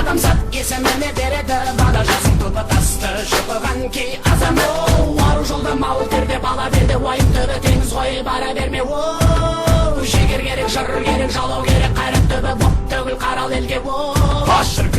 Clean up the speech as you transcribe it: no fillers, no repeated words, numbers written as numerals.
Адамзат есіміне береді бала жасын, түбі тасты шұқыған кей азамат. Оу, ару жолда мал терде, бала берде, уайым түбі теңіз ғой, бара берме. Оу, жігер керек, жыр керек, жалау керек, қайрат түбі боп төгіл қарал елге. Оу. Па, шіркін.